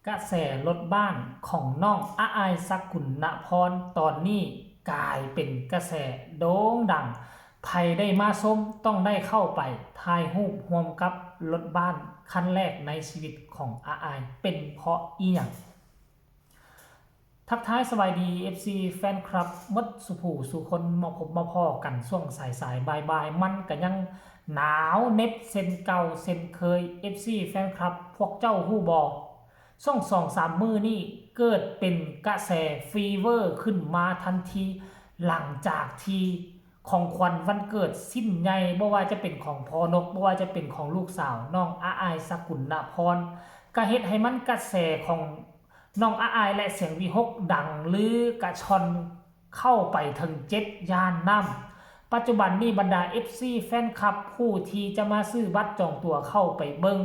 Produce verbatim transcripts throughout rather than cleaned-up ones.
กระแสรถบ้านของน้องอาอายสกุลนพรตอนนี้กลายเป็นกระแสโด่งดัง ไผได้มาชมต้องได้เข้าไปถ่ายรูปร่วมกับรถบ้านคันแรกในชีวิตของอาอาย เป็นเพราะอีหยัง ทักทายสบายดี เอฟซี แฟนคลับหมดสู่ผู้สู่คน มาพบมาพ้อกันช่วงสายๆ บ่ายๆ มันก็ยังหนาวเหน็บเช่นเก่าเช่นเคย เอฟซี แฟนคลับ พวกเจ้าฮู้บ่ ช่วงสองสามมื้อนี้เกิดเป็นกระแสฟีเวอร์ขึ้นมาทันที หลังจากที่ของขวัญวันเกิดชิ้นใหญ่ บ่ว่าจะเป็นของพ่อนก บ่ว่าจะเป็นของลูกสาวน้องอาอายสกุลนพร ก็เฮ็ดให้มันกระแสของน้องอาอายและเสียงวีหกดังลือกระชอนเข้าไปถึงเจ็ดย่านน้ำ ปัจจุบันนี้บรรดา เอฟซี แฟนคลับผู้ที่จะมาซื้อบัตรจองตั๋วเข้าไปเบิ่ง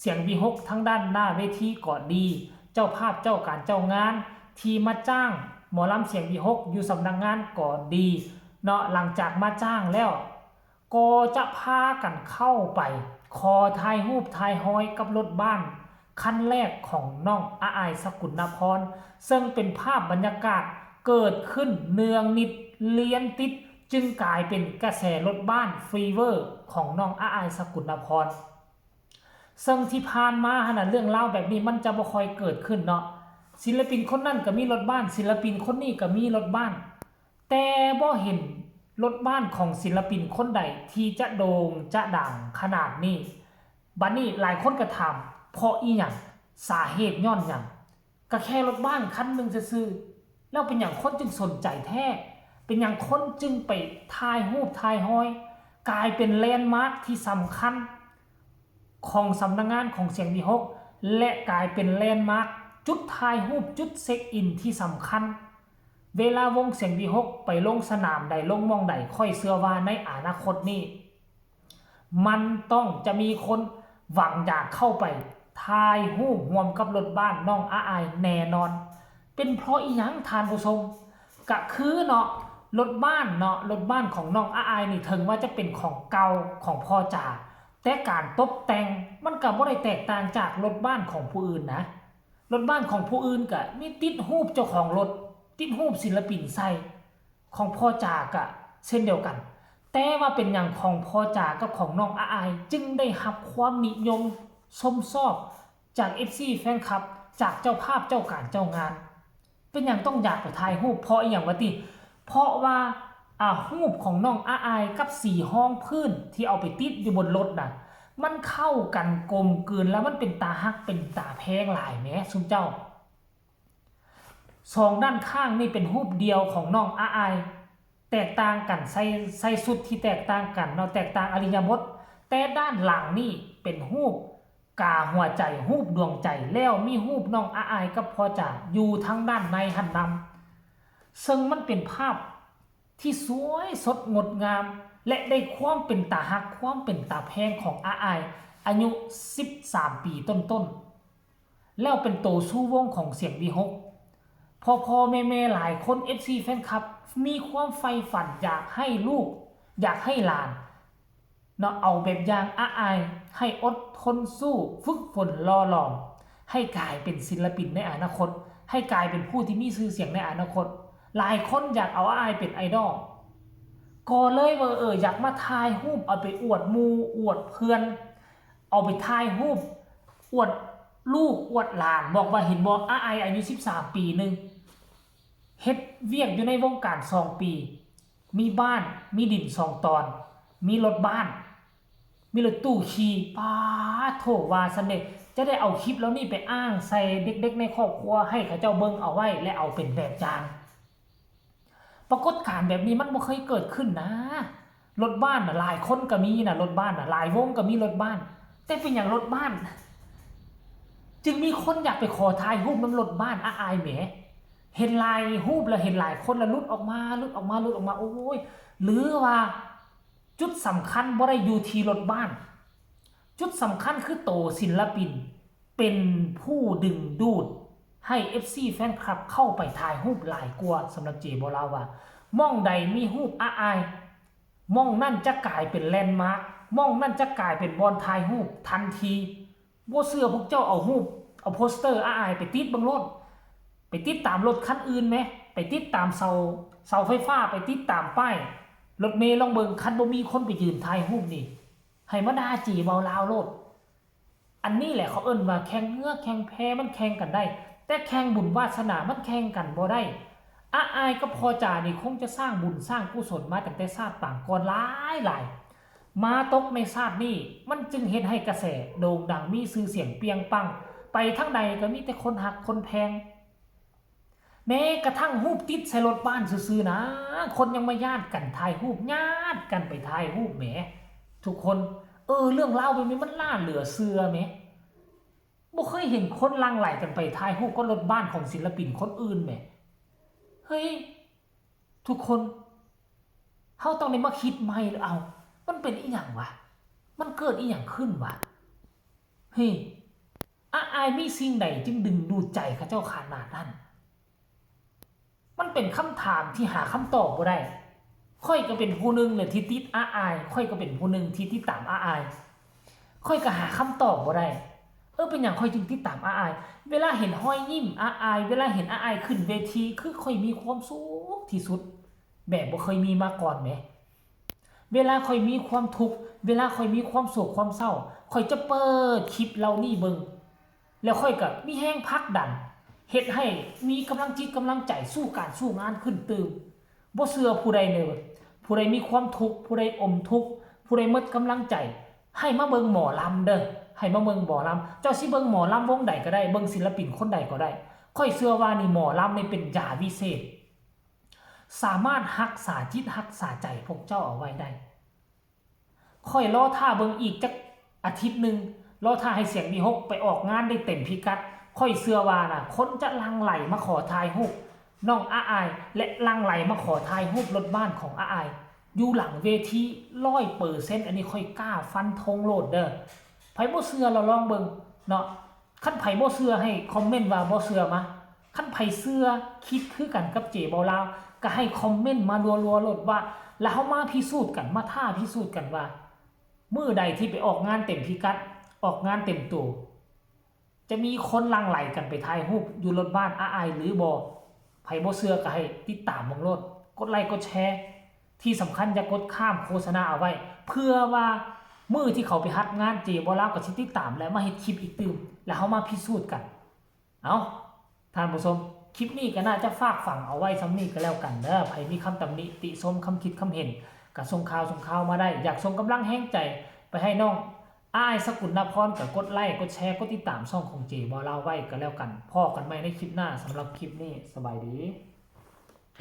เสียงวีหกทั้งด้านหน้าเวทีก็ดี เจ้าภาพเจ้าการเจ้างานที่มาจ้างหมอลำเสียงวีหกอยู่สำนักงานก็ดี เนาะ หลังจากมาจ้างแล้ว ก็จะพากันเข้าไปขอถ่ายรูปถ่ายฮอยกับรถบ้านคันแรกของน้องอาอายสกุลนพร ซึ่งเป็นภาพบรรยากาศเกิดขึ้นเนืองนิดเลียนติด จึงกลายเป็นกระแสรถบ้านฟีเวอร์ของน้องอาอายสกุลนพร ซึ่งที่ผ่านมาหั้นน่ะเรื่องราวแบบนี้มันจะบ่ค่อยเกิดขึ้นเนาะ ศิลปินคนนั้นก็มีรถบ้าน ศิลปินคนนี้ก็มีรถบ้าน แต่บ่เห็นรถบ้านของศิลปินคนใดที่จะโด่งจะดังขนาดนี้ บัดนี้หลายคนก็ถาม เพราะอีหยัง สาเหตุย้อนหยัง ก็แค่รถบ้านคันหนึ่งซื่อๆ แล้วเป็นหยังคนจึงสนใจแท้ เป็นหยังคนจึงไปถ่ายรูปถ่ายฮอย กลายเป็นแลนด์มาร์คที่สำคัญของสำนักงานของเสียงวีหก และกลายเป็นแลนด์มาร์คจุดถ่ายรูปจุดเช็คอินที่สำคัญ เวลาวงเสียงวีหกไปลงสนามใดลงหม่องใด ข้อยเชื่อว่าในอนาคตนี้ มันต้องจะมีคนหวังอยากเข้าไปถ่ายรูปร่วมกับรถบ้านน้องอาอายแน่นอน เป็นเพราะอีหยังท่านผู้ชม ก็คือเนาะ รถบ้านเนาะ รถบ้านของน้องอาอายนี่ถึงว่าจะเป็นของเก่าของพ่อจ๋า แต่การตกแต่งมันก็บ่ได้แตกต่างจากรถบ้านของผู้อื่นนะ รถบ้านของผู้อื่นก็มีติดรูปเจ้าของรถ ติดรูปศิลปินใส่ ของพ่อจ๋าก็เช่นเดียวกัน แต่ว่าเป็นหยังของพ่อจ๋ากับของน้องอาอายจึงได้รับความนิยมชมชอบจาก เอฟซี แฟนคลับ จากเจ้าภาพเจ้าการเจ้างาน เป็นหยังต้องอยากไปถ่ายรูป เพราะอีหยังวะติ เพราะว่า อ่า รูปของน้องอาอายกับสีรองพื้นที่เอาไปติดอยู่บนรถน่ะ มันเข้ากันกลมกลืนแล้วมันเป็นตาฮักเป็นตาแพงหลายแหมซุมเจ้า สองด้านข้างนี่เป็นรูปเดียวของน้องอาอาย แตกต่างกัน ใส่ ใส่ชุดที่แตกต่างกันเนาะ แตกต่างอิริยาบถ แต่ด้านหลังนี่เป็นรูปกาหัวใจ รูปดวงใจ แล้วมีรูปน้องอาอายกับพ่อจ๋าอยู่ทางด้านในหั้นนำ ซึ่งมันเป็นภาพที่สวยสดงดงาม และได้ความเป็นตาฮัก ความเป็นตาแพงของอาอาย อายุสิบสามปีต้นๆ แล้วเป็นโตชูวงของเสียงวีหก พ่อๆ แม่ๆ หลายคน เอฟซี แฟนคลับ มีความใฝ่ฝันอยากให้ลูก อยากให้หลาน เนาะ เอาแบบอย่างอาอาย ให้อดทนสู้ ฝึกฝนหล่อหลอม ให้กลายเป็นศิลปินในอนาคต ให้กลายเป็นผู้ที่มีชื่อเสียงในอนาคต หลายคนอยากเอาอาอายเป็นไอดอล ก็เลยว่า เออ อยากมาถ่ายรูปเอาไปอวดหมู่อวดเพื่อน เอาไปถ่ายรูปอวดลูกอวดหลาน บอกว่าเห็นบ่ อาอายอายุสิบสามปีหนึ่ง เฮ็ดเวียกอยู่ในวงการสองปี มีบ้าน มีดินสองตอน มีรถบ้าน มีรถตู้ขี่ ป๊าดโธ่ ว่าซั่นเด้ จะได้เอาคลิปเหล่านี้ไปอ้างใส่เด็กๆ ในครอบครัว ให้เขาเจ้าเบิ่งเอาไว้ และเอาเป็นแบบอย่าง ปรากฏการณ์แบบนี้มันบ่เคยเกิดขึ้นนะ รถบ้านน่ะ หลายคนก็มีนะ รถบ้านน่ะ หลายวงก็มีรถบ้าน แต่เป็นหยังรถบ้าน จึงมีคนอยากไปขอถ่ายรูปนำรถบ้าน อาอายแหม เห็นหลายรูปแล้ว เห็นหลายคนแล้ว หลุดออกมา หลุดออกมา หลุดออกมา โอ้ย หรือว่าจุดสำคัญบ่ได้อยู่ที่รถบ้าน จุดสำคัญคือโตศิลปิน เป็นผู้ดึงดูดให้ เอฟซี แฟนคลับเข้าไปถ่ายรูปหลายกว่า สำหรับเจบ่าวลาวว่า หม่องใดมีรูปอาอาย หม่องนั่นจะกลายเป็นแลนด์มาร์ค หม่องนั่นจะกลายเป็นบ่อนถ่ายรูปทันที บ่เชื่อพวกเจ้าเอารูป เอาโปสเตอร์อ้ายไปติดเบิ่งโลด ไปติดตามรถคันอื่นแหม ไปติดตามเสา เสาไฟฟ้า ไปติดตามป้ายรถเมล์ลองเบิ่ง คันบ่มีคนไปยืนถ่ายรูปนี่ ให้มาด่าเจเบาลาวโลด อันนี้แหละเขาเอิ้นว่าแข่งเหงื่อแข่งแพมันแข่งกันได้ แต่แข่งบุญวาสนามันแข่งกันบ่ได้ อ้ายกับพ่อจ๋านี่คงจะสร้างบุญสร้างกุศลมาตั้งแต่ชาติปางก่อนหลายหลาย มาตกในชาตินี้ มันจึงเฮ็ดให้กระแสโด่งดัง มีชื่อเสียงเปรียงปัง ไปทางใดก็มีแต่คนฮักคนแพง แม้กระทั่งรูปติดใส่รถบ้านซื่อๆนะ คนยังมาญาติกันถ่ายรูป ญาติกันไปถ่ายรูปแหม ทุกคน เออ เรื่องราวแบบนี้มันน่าเหลือเชื่อแหม บ่เคยเห็นคนหลั่งไหลกันไปถ่ายรูปกับรถบ้านของศิลปินคนอื่นแหม เฮ้ย ทุกคน เฮาต้องได้มาคิดใหม่แล้ว เอา มันเป็นอีหยังวะ มันเกิดอีหยังขึ้นวะ เฮ้ย อ้ายมีสิ่งใดจึงดึงดูดใจเขาเจ้าขนาดนั้น มันเป็นคำถามที่หาคำตอบบ่ได้ ข้อยก็เป็นผู้หนึ่งเลยที่ติดอ้าย ข้อยก็เป็นผู้หนึ่งที่ติดตามอ้าย ข้อยก็หาคำตอบบ่ได้ เออ เป็นหยังข้อยจึงติดตามอ้าย เวลาเห็นรอยยิ้มอ้าย เวลาเห็นอ้ายขึ้นเวที คือข้อยมีความสุขที่สุด แบบบ่เคยมีมาก่อนแหม เวลาข้อยมีความทุกข์ เวลาข้อยมีความโศกความเศร้า ข้อยจะเปิดคลิปเหล่านี้เบิ่ง แล้วข้อยก็มีแรงผลักดัน เฮ็ดให้มีกำลังจิตกำลังใจสู้การสู้งานขึ้นตื่ม บ่เชื่อผู้ใดเลย ผู้ใดมีความทุกข์ ผู้ใดอมทุกข์ ผู้ใดหมดกำลังใจ ให้มาเบิ่งหมอลำเด้อ ให้มาเบิ่งหมอลำ เจ้าสิเบิ่งหมอลำวงใดก็ได้ เบิ่งศิลปินคนใดก็ได้ ข้อยเชื่อว่านี่หมอลำนี่เป็นยาวิเศษ สามารถรักษาจิตรักษาใจพวกเจ้าเอาไว้ได้ ข้อยรอท่าเบิ่งอีกจักอาทิตย์หนึ่ง รอท่าให้เสียงวีหกไปออกงานได้เต็มพิกัด ข้อยเชื่อว่านะ คนจะหลั่งไหลมาขอถ่ายรูปน้องอ้าย และหลั่งไหลมาขอถ่ายรูปรถบ้านของอ้าย อยู่หลังเวที ร้อยเปอร์เซ็นต์ อันนี้ข้อยกล้าฟันธงโลดเด้อ ไผบ่เชื่อลองลองเบิ่งเนาะ คันไผบ่เชื่อให้คอมเมนต์ว่าบ่เชื่อมา คันไผเชื่อคิดคือกันกับเจเบาลาว ก็ให้คอมเมนต์มารัวๆโลดว่า แล้วเฮามาพิสูจน์กัน มาท้าพิสูจน์กันว่า มื้อใดที่ไปออกงานเต็มพิกัด ออกงานเต็มตัว จะมีคนหลั่งไหลกันไปถ่ายรูปอยู่รถบ้านอ้ายหรือบ่ ไผบ่เชื่อก็ให้ติดตามเบิ่งโลด กดไลค์กดแชร์ ที่สำคัญอย่ากดข้ามโฆษณาเอาไว้ เพื่อว่ามื้อที่เขาไปฮัดงานเจเบาลาวก็สิติดตามและมาเฮ็ดคลิปอีกตื่ม แล้วเฮามาพิสูจน์กัน เอ้า ท่านผู้ชม คลิปนี้ก็น่าจะฝากฝังเอาไว้ส่ำนี้ก็แล้วกันเด้อ ไผมีคำตำหนิติชม คำคิดคำเห็น ก็ส่งข่าวส่งข่าวมาได้ อยากส่งกำลังแฮงใจไปให้น้องอ้ายสกุลนพร ก็กดไลค์กดแชร์กดติดตามช่องของเจเบาลาวไว้ก็แล้วกัน พ้อกันใหม่ในคลิปหน้า สำหรับคลิปนี้สบายดี